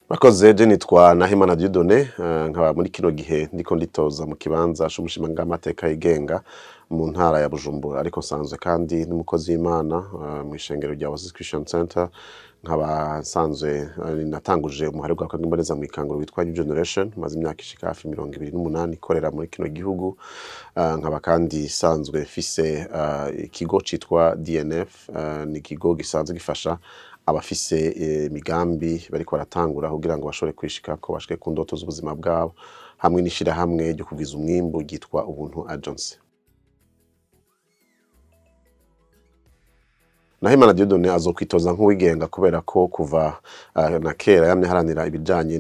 Murakoze. Je nitwa Nahimana Dieudonné, nkaba muri kino gihe ndiko nditoza mu kibanza c'umushingamateka yigenga mu ntara ya Bujumbura, ariko nsanzwe kandi n'umukozi w'Imana mw'ishengero rya Oasis Christian Center, nkaba nsanzwe natanguje umuhari wa Imboneza mw'ikanguro witwa New Generation, maze imyaka ishika hafi 28 ikorera muri kino gihugu, nkaba kandi nsanzwe mfise ikigo citwa DNF, ni ikigo gisanzwe gifasha abafise imigambi bariko baratangura kugira ngo bashobore kwishikako, bashike ku ndoto z'ubuzima bwabo, hamwe n'ishirahamwe ryo kugwiza umwimbu ryitwa Ubuntu Agency. Nahimana Dieudonné azokwitoza nk'uwigenga kubera ko kuva na kera yamye aharanira ibijanye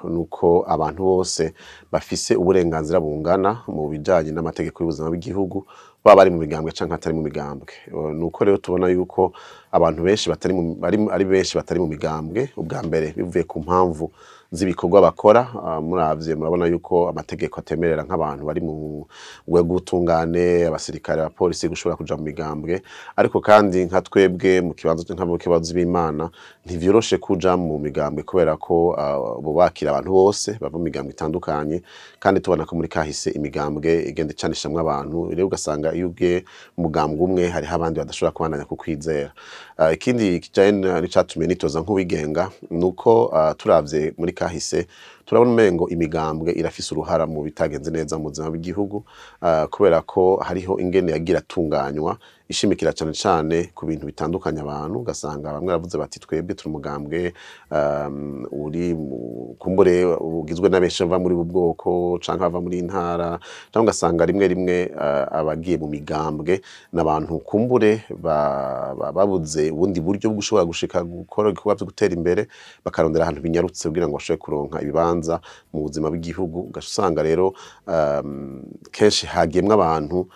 nuko abantu bose bafise uburenganzira bungana mu bijanye n'amategeko y'ubuzima bw'igihugu, baba bari mu migambwe canke atari mu migambwe. Nuko rero tubona yuko abantu benshi batari ari benshi batari mu migambwe, ubwa mbere bivuye ku mpamvu z'ibikorwa bakora. Muravye murabona yuko amategeko atemerera nk'abantu bari mu rwego rw'ubutungane, abasirikare, abapolisi gushobora kuja mu migambwe, ariko kandi nka twebwe mu kibanza nk'abakozi b'Imana ntivyoroshe kuja mu migambwe kubera ko bubakira abantu bose bava mu migambwe itandukanye, kandi tubona ko muri kahise imigambwe igenda icanishamwo abantu, rero ugasanga iyo ugiye mu mugambwe umwe hariho abandi badashobora kubandanya kukwizera. Ikindi kijanye n'icatumye nitoza nk'uwigenga nuko turavye muri kahise turabona umengo imigambwe irafise uruhara mu bitagenze neza mu buzima bw'igihugu, kubera ko hariho ingene yagira atunganywa ishimikira cane cane ku bintu bitandukanye abantu, ugasanga bamwe baravuze bati twebwe turi umugambwe uri kumbure ugizwe na benshi bava muri ubu bwoko canke bava muri intara, canke ugasanga rimwe rimwe abagiye mu migambwe n'abantu kumbure babuze ubundi buryo bwo gushobora gushika gukora ibikorwa vyo gutera imbere, bakarondera ahantu binyarutse kugira ngo bashobore kuronka ibibanza mu buzima bw'igihugu. Ugasanga rero kenshi hagiyemwo abantu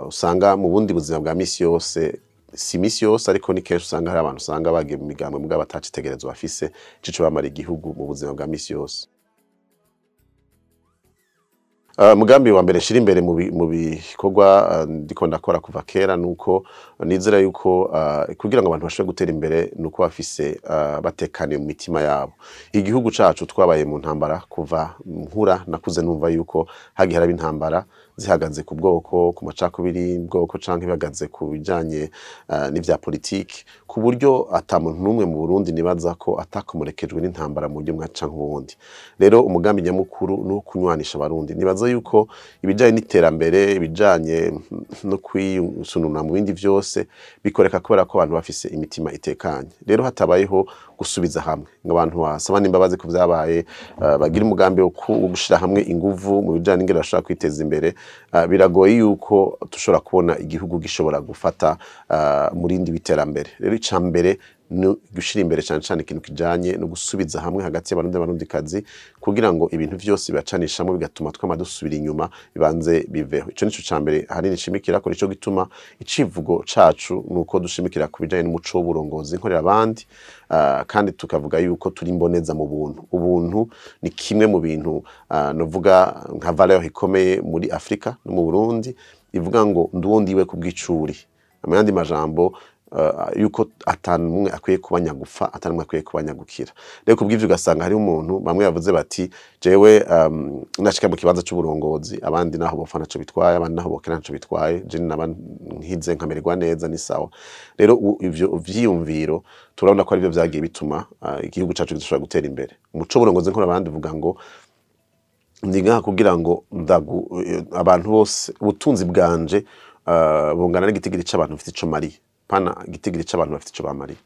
usanga mu bundi buzima bwa misi yose, si misi yose ariko ni kenshi usanga hari abantu usanga bagiye mu migambwe mugabo atacitegerezo bafise c'ico bamara igihugu mu buzima bwa misi yose. Mugambi wa mbere nshira imbere mu bikorwa ndiko ndakora kuva kera nuko nizera yuko kugira ngo abantu bashobore gutera imbere nuko bafise batekaniye mu mitima yabo. Igihugu cacu twabaye mu ntambara kuva nkura, nakuze numva yuko hagiye haraba intambara zihagaze ku bwoko, ku macakubiri bwoko canke bihagaze ku bijanye n'ivya politiki, ku buryo ata muntu n'umwe mu Burundi nibaza ko atakomorekejwe n'intambara mu buryo bumwe canke ubundi. Rero umugambi nyamukuru ni uwo kunywanisha Abarundi. Nibaza yuko ibijanye n'iterambere, ibijanye no kwisununura mu bindi vyose bikoreka kubera ko abantu bafise imitima itekanye. Rero hatabayeho gusubiza hamwe ngo abantu basabane imbabazi ku vyabaye, bagira umugambi wo gushira hamwe inguvu mu bijanye n'ingene bashobora kwiteza imbere, biragoye yuko dushobora kubona igihugu gishobora gufata murindi w'iterambere. Rero ica mbere ni gushira imbere cane cane ikintu kijanye no gusubiza hamwe hagati y'abarundi n'abarundikazi kugira ngo ibintu vyose bibacanishamwo bigatuma twama dusubira inyuma bibanze biveho. Ico nico ca mbere ahanini nshimikira ko, nico gituma icivugo cacu nuko dushimikira ku bijanye n'umuco w'uburongozi nkorera abandi, kandi tukavuga yuko turi imboneza mu buntu. Ubuntu ni kimwe mu bintu novuga nka valeur ikomeye muri Afrika no mu Burundi, ivuga ngo nduwo ndiwe kubw'icuri. Mu yandi majambo yuko atanumwe akwiye kuba nyagufa, atanumwe akwiye kuba nyagukira. Rero kubw'ivyo ugasanga hari umuntu bamwe bavuze bati jewe nashika mu kibanza c'uburongozi, abandi naho bopfa ntaco bitwaye, abandi naho bokera ntaco bitwaye, je naba nkize nkamererwa neza ni sawa. Rero ivyo vyiyumviro turabona ko arivyo vyagiye bituma igihugu cacu gishobora gutera imbere. Umuco w'uburongozi nkora abandi uvuga ngo ndi ngaha kugira ngo abantu bose ubutunzi bwanje bungana n'igitigiri c'abantu bafite ico mariye, pana igitigiri c'abantu bafite ico bamariye.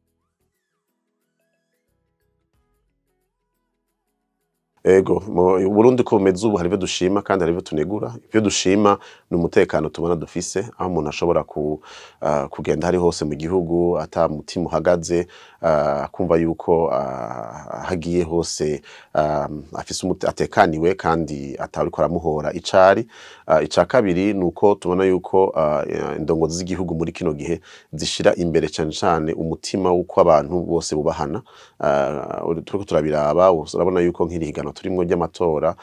Ego, mu Burundi ko bumeze ubu hari ivyo dushima kandi hari ivyo tunegura. Ivyo dushima ni umutekano tubona dufise, aho umuntu ashobora kugenda hari hose mu gihugu ata mutima uhagaze, akumva yuko hagiye hose afise atekaniwe kandi atariko aramuhora icari. Ica kabiri nuko tubona yuko indongozi z'igihugu muri kino gihe zishira imbere cane cane umutima w'uko abantu bose bubahana. Turiko turabiraba, urabona yuko nk'iri higanwa turimwo ry'amatora,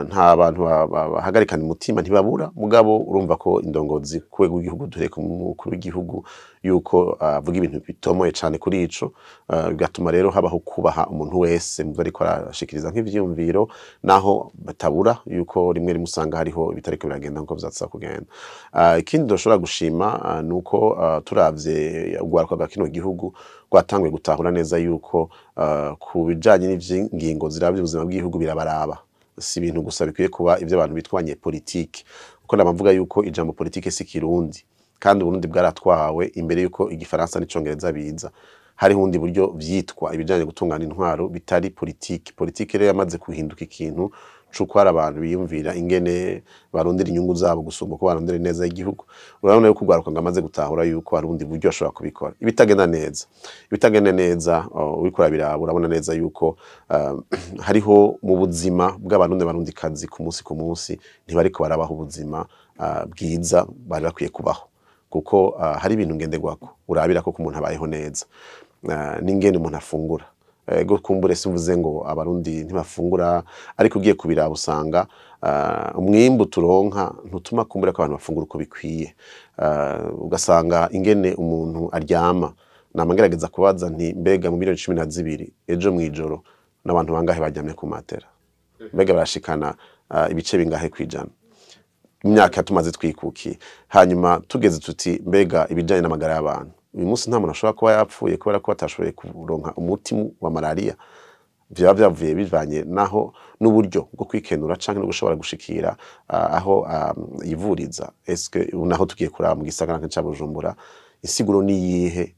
Nta bantu bahagarikana umutima ntibabura, mugabo urumva ko indongozi ku rwego rw'igihugu, duhereye ku mukuru w'igihugu, yuko avuga ibintu bitomoye cane kuri ico, bigatuma rero habaho kubaha umuntu wese muvyo ariko arashikiriza nk'ivyiyumviro, naho batabura yuko rimwe rimwe usanga hariho ibitariko biragenda nkuko vyatsa kugenda. Ikindi dushobora gushima nuko turavye urwaruka rwa kino gihugu rwatanguye gutahura neza yuko ku bijanye n'ivyingingo ziraba ubuzima bw'igihugu birabaraba, si ibintu gusa bikwiye kuba ivyo abantu bitwa abanyepolitike, kuko namavuga yuko ijambo politike si kirundi, kandi Uburundi bwaratwawe imbere yuko igifaransa n'icongereza biza. Hariho ubundi buryo vyitwa ibijanye gutungana intwaro bitari politike. Politike rero yamaze guhinduka ikintu c'uko hari abantu biyumvira ingene barondera inyungu zabo gusumba uko barondera ineza y'igihugu. Urabona yuko urwaruka rwamaze gutahura yuko hari ubundi buryo bashobora kubikora. Ibitagenda neza, uriko urabiraba urabona neza yuko hariho mu buzima bw'abarundi barundikazi ku munsi ku munsi ntibariko barabaho ubuzima bwiza bari bakwiye kubaho, kuko hari ibintu ngenderwako urabira ko umuntu abayeho neza, n'ingene umuntu afungura. Ego, kumbure simvuze ngo abarundi ntibafungura, ariko ugiye kubiraba usanga umwimbu turonka ntutuma kumbure ko abantu bafungura uko bikwiye. Ugasanga ingene umuntu aryama, nama ngerageza kubaza nti: mbega mu miliyoni 12 ejo mw'ijoro n'abantu bangahe baryamye ku matera? Mbega barashikana ibice bingahe kwijana imyaka tumaze twikukiye? Hanyuma tugeze tuti: mbega ibijanye n'amagara y'abantu, uyu munsi nta muntu ashobora kuba yapfuye kubera ko batashoboye kuronka umuti wa malaria, vyaba vyavuye bivanye naho n'uburyo bwo kwikenura canke no gushobora gushikira aho yivuriza? Eske ubu naho tugiye kuraba mu gisagara nka ca Bujumbura, insiguro ni iyihe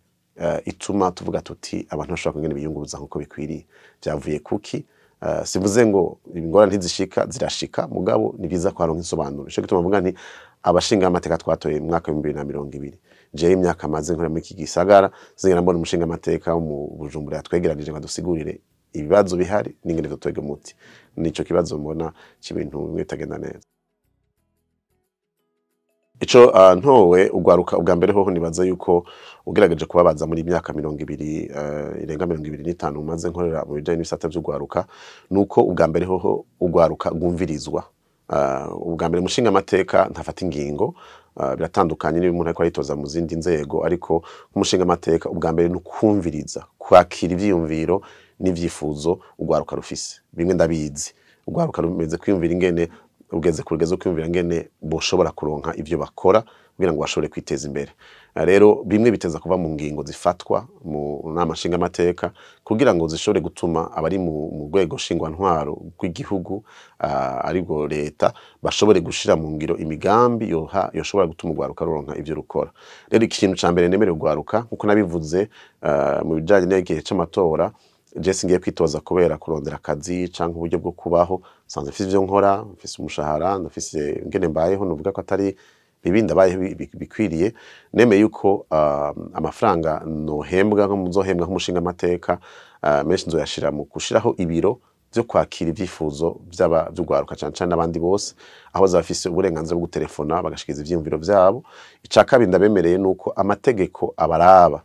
ituma tuvuga tuti abantu bashobora kungena biyunguruza nkuko bikwiriye? Vyavuye kuki? Simvuze ngo ingorane ntizishika, zirashika, mugabo ni vyiza ko haronka insobanuro. Nico gituma mvuga nti abashinga amateka twatoye mu mwaka wa 2020, jewe imyaka maze nkora muri iki gisagara sinigera mbona umushinga amateka wo mu Bujumbura yatwegeranije ngo adusigurire ibibazo bihari n'ingene vyotorerwa umuti. Nico kibazo mbona c'ibintu bimwe bitagenda neza. Ico ntowe ugwaruka ubwa mbere hoho, nibaza yuko ugerageje kubabaza muri imyaka 20 irenga 25 maze nkorera mu bijanye n'ibisata vy'ugwaruka, nuko ubwa mbere hoho ugwaruka rwumvirizwa. Ubwa mbere umushinga amateka ntafata ingingo, biratandukanye niba umuntu ariko aritoza mu zindi nzego, ariko nk'umushinga amateka ubwa mbere ni ukumviriza, kwakira ivyiyumviro n'ivyifuzo ugwaruka rufise. Bimwe ndabizi, ugwaruka rumeze kwiyumvira ingene ugeze ku rugero kwiyumvira ngene boshobora kuronka ivyo bakora kugira ngo bashobore kwiteza imbere. Rero bimwe biteza kuva mu ngingo zifatwa mu nama nshingamateka kugira ngo zishobore gutuma abari mu rwego nshingwantwaro rw'igihugu, aribwo leta, bashobore gushira mu ngiro imigambi yoha yoshobora gutuma urwaruka ruronka ivyo rukora. Rero ikintu ca mbere nemerera urwaruka, nkuko nabivuze mu bijanye n'igihe c'amatora, je singiye kwitoza kubera kurondera akazi canke uburyo bwo kubaho. Nsanzwe mfise ivyo nkora, mfise umushahara, ndafise ingene mbayeho, nuvuga ko atari bibi, ndabayeho bikwiriye. Nemeye yuko amafaranga nohembwa nko muzohembwa nk'umushinga amateka, menshi nzoyashira mu gushiraho ibiro vyo kwakira ivyifuzo vy'urwaruka cane cane n'abandi bose, aho bazaba bafise uburenganzira bwo gutelefona bagashikiza ivyiyumviro vyabo. Ica kabiri ndabemereye nuko amategeko abaraba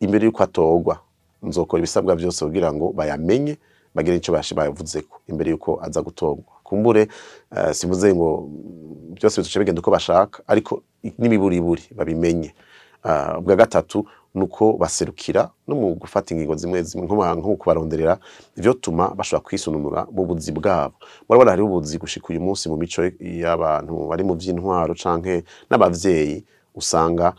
imbere yuko atorwa nzokora ibisabwa vyose kugira ngo bayamenye, bagire ico bayavuzeko imbere yuko aza gutorwa. Kumbure simvuze ngo byose bizoca bigenda uko bashaka, ariko n'imiburiburi babimenye. Ubwa gatatu nuko baserukira no mu gufata ingingo zimwe zimwe, nko kubaronderera ivyo tuma bashobora kwisununura mu buzi bwabo. Murabona hariho ubuzi gushika uyu munsi mu mico y'abantu bari mu vy'intwaro canke n'abavyeyi usanga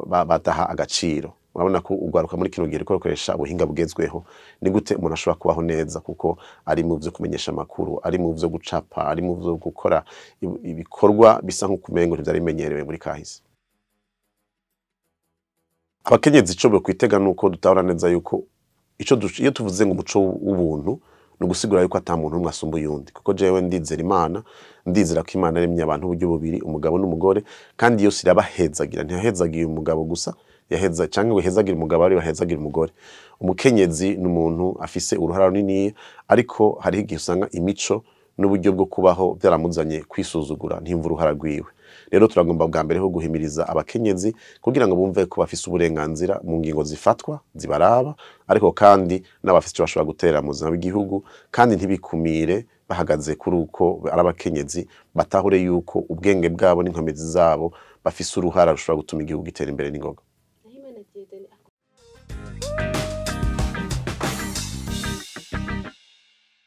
badaha agaciro. Urabona ko urwaruka muri kino gihe ruriko rukoresha ubuhinga bugezweho. Ni gute umuntu ashobora kubaho neza kuko ari mu vyo kumenyesha amakuru, ari mu vyo gucapa, ari mu vyo gukora ibikorwa bisa nk'uko umengo ntivyari bimenyerewe muri kahise? Abakenyezi ico bokwitega nuko dutahura neza yuko ico iyo tuvuze ngo umuco w'ubuntu, ni ugusigura yuko ata muntu n'umwe asumba uyundi, kuko jewe ndizera Imana, ndizera ko Imana yaremye abantu uburyo bubiri, umugabo n'umugore, kandi yose irabahezagira. Ntiyahezagiye umugabo gusa yaheza canke ngo ihezagire umugabo ari bahezagira umugore. Umukenyezi ni umuntu afise uruhara runini, ariko hariho igihe usanga imico n'uburyo bwo kubaho vyaramuzanye kwisuzugura, ntiyumva uruhara rwiwe. Rero turagomba bwa mbere ho guhimiriza abakenyezi kugira ngo bumve ko bafise uburenganzira mu ngingo zifatwa zibaraba, ariko kandi n'abafise ico bashobora gutera mu buzima bw'igihugu, kandi ntibikumire. Bahagaze kuri uko ari abakenyezi, batahure yuko ubwenge bwabo n'inkomezi zabo bafise uruhara rushobora gutuma igihugu gitera imbere n'ingoga.